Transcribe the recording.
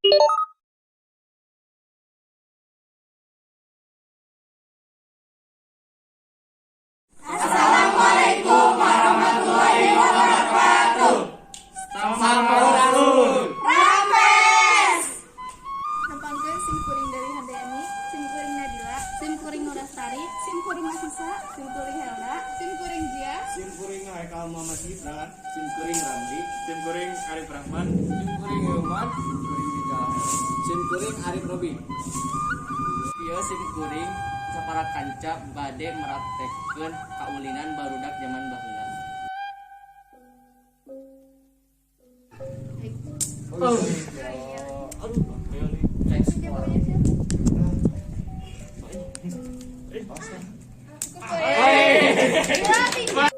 Assalamualaikum warahmatullahi wabarakatuh. Sampurasun. Rampes. Nepangkeun sim kuring Dewi Handayani, sim kuring Nadila, sim kuring Nurastari, sim kuring Nafisa, sim kuring Helda, sim kuring Jia, Sim kuring Haikal Muhammad Gibran, Sim kuring Ramli, Sim kuring Arif Rahman, Sim kuring Hilman, Sim kuring Rizal, Sim kuring Arif Robi. Ieu sim kuring sapara kanca bade meraktekeun kaulinan barudak jaman baheula. Oh. Aduh, cek sport. Kukuy.